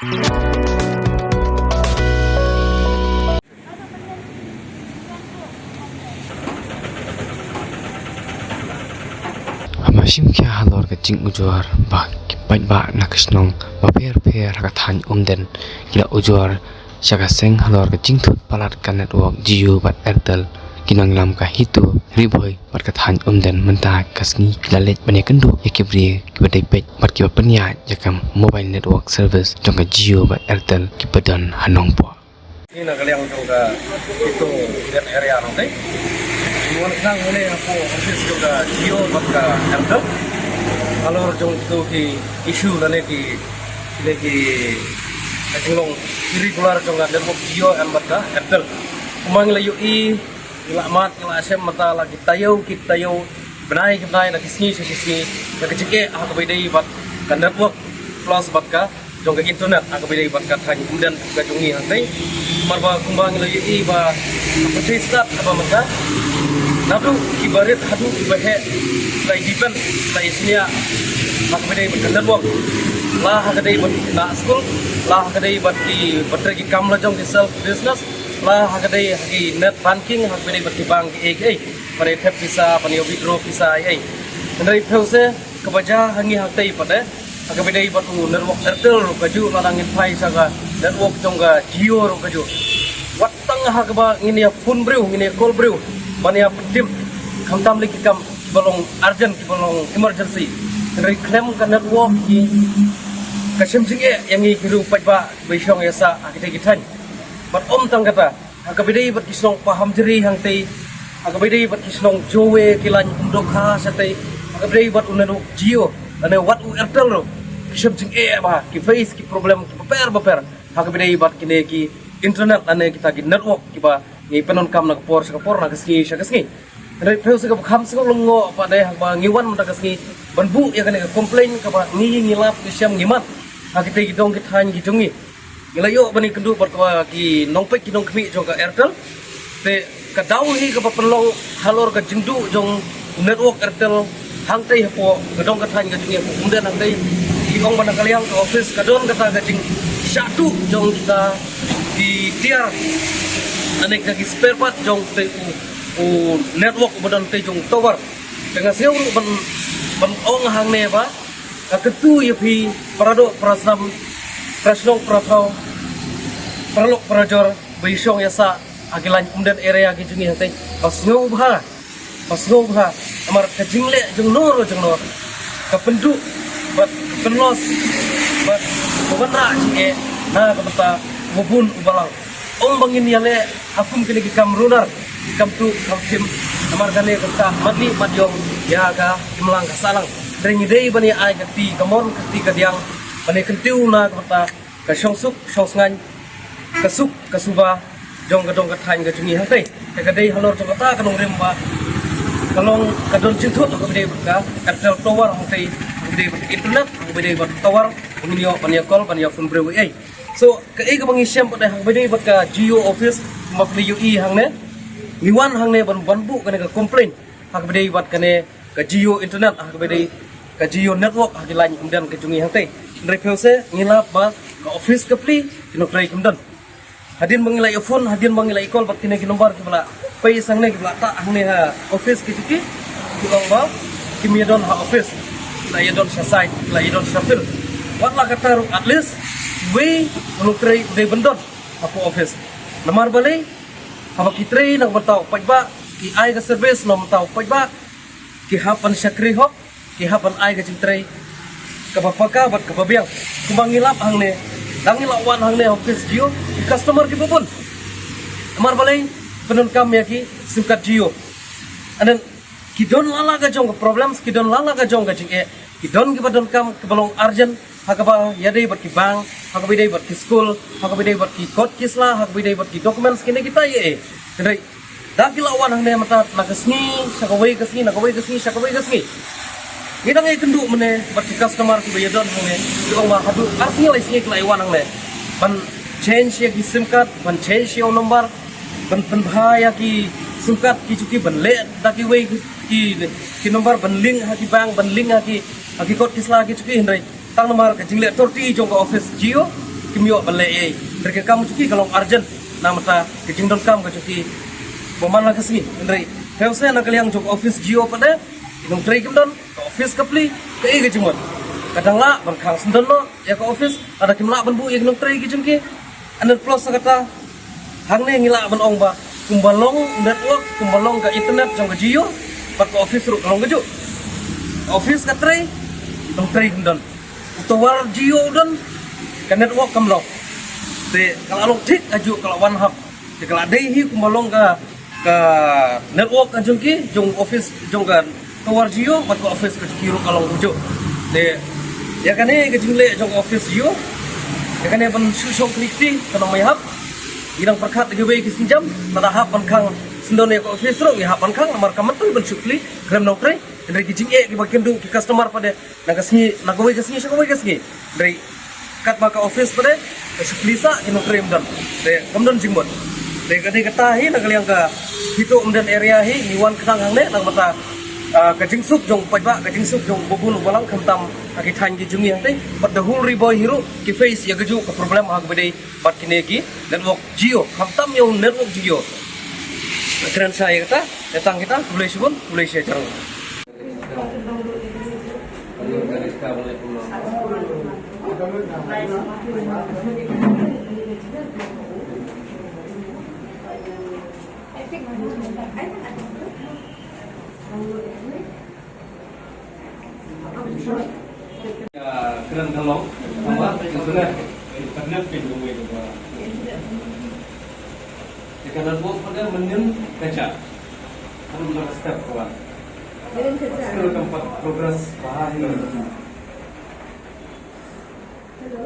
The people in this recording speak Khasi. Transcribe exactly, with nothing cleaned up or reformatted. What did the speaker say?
Haba shim khia halor ka jingujor ba ki paidbah na ka shnong bapher pher ha ka thaiñ Umden ki la ujor sha ka seng halor ka jingthut palat ka network Jio bad Airtel, ki nongïalam ka HITO Ri Bhoi bad ka thaiñ Umden mynta ka sngi ki la leit ban ïakynduh ïa ki briew kiba dei peit bad kiba pynïaid ïa ka mobile network service jong ka Jio bad Airtel kiba don ha Nongpoh. Ni na ka liang jong ka HITO Umden area nangtai. Ngi wan khnang mane hapoh office jong ka Jio bad ka Airtel halor jong kito ki issue lane ki, kine ki, ka jinglong irregular jong ka network Jio em bad ka Airtel. Kumba ngi la ïohi, ngi la mad, ngi la shem mynta la ki taïew ki taïew, bnai ki bnai, la ki sngi sha ki sngi, la ka jingeh ha kaba ïadei bad ka network plus bad ka jong ka internet ha kaba ïadei bad ka thaiñ Umden ka jong ngi hangtai. Namar ba kumba ngi la ïohi ba ka pyrthei stad haba mynta, naduh kiba rit haduh kiba heh, la depend, la isynei ha kaba ïadei bad ka network, la ha ka dei bad ki khynnah skul, la ha ka dei bad kiba trei ki kam la jong ki self business, la ha ka dei ha ki net banking, ha kaba ïadei bad ki bank kiei kiei, ban ïa thep pisa, ban ïa withdraw pisa ei ei. Hynrei phew se kaba jia ha ngi hangtai pat de, ha kaba ïadei bad u network Airtel ruh kajuh, lada ngin phai sha ka network jong ka Jio ruh kajuh. Wat tang ha kaba ngin ïa phone briew, ngin ïa call briew ban ïa pyntip, khamtam lei ki kam kiba long urgent, kiba long emergency. Hynrei khlem ka network ki, ka shem jingeh ïa ngi ki riew paidbah ba ïashong ïasah ha kitei ki thaiñ. Bad ym tang kata, ha kaba ïadei bad ki shnong Pahamjri hangtei, ha kaba ïadei bad ki shnong Jowe, Kylaiñ, Umdokha shatei, ha kaba ïadei bad u network Jio lane wat u Airtel ruh, ki shem jingeh bha, ki face ki problem kiba bapher bapher ha kaba ïadei bad kine ki internet lane kita ki network kiba ngi pyndonkam na ka por sha ka por, na ka sngi sha ka sngi. Hynrei phew se kaba kham sngewlyngngoh pat de, haba ngi wan mynta ka sngi ban buh ïa kane ka complaint kaba ngi, ngi lap, ngi shem, ngi mad ha kitei ki dong ki thaiñ ki jong ngi. Ngi la ïoh ban ïakynduh bad kawei ki nongpeit ki nongkhmih jong ka Airtel. Te ka daw hi kaba pynlong halor ka jingduh jong network Airtel hangtei hapoh ka dong ka thaiñ ka jong ngi hapoh Umden hangtei. Ki ong ba na ka liang ka office ka don kata ka jingshah tuh jong kita ki tiar, lane kita ki spare part jong tei u, u network uba don tei jong tower. Te nga sngew ruh ban, ban ong hangne ba ka kyntu ïa phi para doh para snam, para shnong para thaw, para lok para jor ba ïashong ïasah ha ki lain Umden area ki jong ngi hangtei, ba sngewbha, ba sngewbha. Namar ka jingleh jongno ruh jongno ka pynduh bad ka pynlos bad ka wanrah jingeh na ka bynta uba bun uba lang. Ym ba ngin ïaleh ha kum kine ki kam runar, ki kam tuh kam thim. Namar kane ka ktah mat lieh mat ïong ïa ka imlang ka sahlang. Hynrei ngi dei ban ïa ai ka kti kamon ka kti kadiang ban ïa kyntiew na ka bynta ka shongsuk shongsngain, ka suk ka suba jong ka dong ka thaiñ ka jong ngi hangtei. Te ka dei halor jong kata ka nongrim ba ka long ka don jingthut ha kaba ïadei bad ka Airtel tower hangtei, ha kaba ïadei bad ka internet, ha kaba ïadei bad ka tower ba ngin ïoh ban ïa call ban ïa phone briew ei ei. So kaei kaba ngi shem pat de ha kaba ïadei bad ka Jio office, kumba phi la ïohi hangne, ngi wan hangne ban, ban buh kane ka complaint ha kaba ïadei bad kane ka Jio internet, ha kaba ïadei ka Jio network ha ki lain Umden ka jong ngi hangtei. Hynrei phew se ngi lap ba ka office ka plie, ki nongtrei kim don. Hadien ba ngi la ïa phone, hadien ba ngi la ïa call bad kine ki number kiba la peit hangne, kiba la tah hangne ha office ki jong ki, ki ong ba kim ïa don ha office, ki la ïa don sha site, ki la ïa don sha field. Wat la katta ruh at least uwei u nongtrei u dei ban don hapoh office. Namar balei? Haba ki trei na ka bynta u paidbah, ki ai ka service na ka bynta u paidbah, ki hap ban shakri hok, ki hap ban ai ka jingtrei kaba paka bad kaba biang. Kumba ngi lap hangne, dang ngi la wan hangne ha office Jio, ki customer kiba bun. Namar balei? Pyndonkam ïa ki sim card Jio. And then ki don la la ka jong ka problems, ki don la la ka jong ka jingeh, ki don kiba donkam kiba long urgent, ha kaba ïadei bad ki bank, ha kaba ïadei bad ki skul, ha kaba ïadei bad ki kot ki sla, ha kaba ïadei bad ki documents, kine kita ei ei. Hynrei da ki la wan hangne mynta na ka sngi sha kawei ka sngi, na kawei ka sngi sha kawei ka sngi, ngi dang ïakynduh mynne bad ki customer kiba ïa don hangne, ki ong ba haduh ar sngi lai sngi ki la ïa wan hangne ban change ïa ki sim card, ban change ïa u number, ban pynbha ïa ki sim card ki jong ki, ban leh da kiwei ki, ki, ki number ban link ha ki bank, ban link ha ki, ha ki kot ki sla ki jong ki. Hynrei tang namar ka jingleh torti jong ka office Jio, Kim ïoh ban leh ei. Hynrei ka kam jong ki ka long urgent. Namar ka jingdonkam ka jong ki ba man la ka sngi. Hynrei phi ïohi na ka liang jong office Jio pat de, ki nongtrei kim don, ka office ka plie, kaei ka jingmut? Ka dang lah ban khang syndon noh ïa ka office, lada kim lah ban buh ïa ki nongtrei ki jong ki. Hynrei plus kata, hangne ngi lah ban ong ba kumba long network, kumba long ka internet jong ka Jio, bad ka office ruh ka long kajuh. Ka office ka trei, nongtrei kim don. U tower Jio u don, ka network kam long. Te ka la long thik ajuh, ka la wan hap. Te ka la dei hi kumba long ka, ka network ka jong ki, jong office, jong ka tower Jio, bad ka office ka jong ki ruh ka long kajuh. Te ïa kane ka jingleh jong ka office Jio, ïa kane ban shu shong kti kti, ka long mai hap. Ngi dang pyrkhat da kiwei ki sienjam, lada hap ban khang syndon ïa ka office ruh, ngi hap ban khang, namar kam myntoi ban shu plie, khlem nongtrei. Hynrei ki jingeh kiba kynduh ki customer pat de, na ka sngi, na kawei ka sngi sha kawei ka sngi. Hynrei katba ka office pat de, ka shu plie sah, ki nongtrei ym don. Te kam don jingmut. Te ka dei kata hi na ka liang ka Hito Umden area hi, ngi wan khnang hangne, namar kata, ah, ka jingsuk jong paidbah, ka jingsuk jong uba bun uba lang, khamtam ha ki thaiñ ki jong ngi hangtei, bad the whole Ri Bhoi hi ruh ki face ïa kajuh ka problem ha kaba dei bad kine ki network Jio, khamtam ïa u network Jio. Kren shai ïa kata, ïa tang kita, khublei shibun, khublei shibun. Kren ka long, tangba internet, internet pyn kawei kaba. Te ka network pat de mynnin ka jia. Harum na ka step ka wan. Still kam pat progress bha hi. Hello.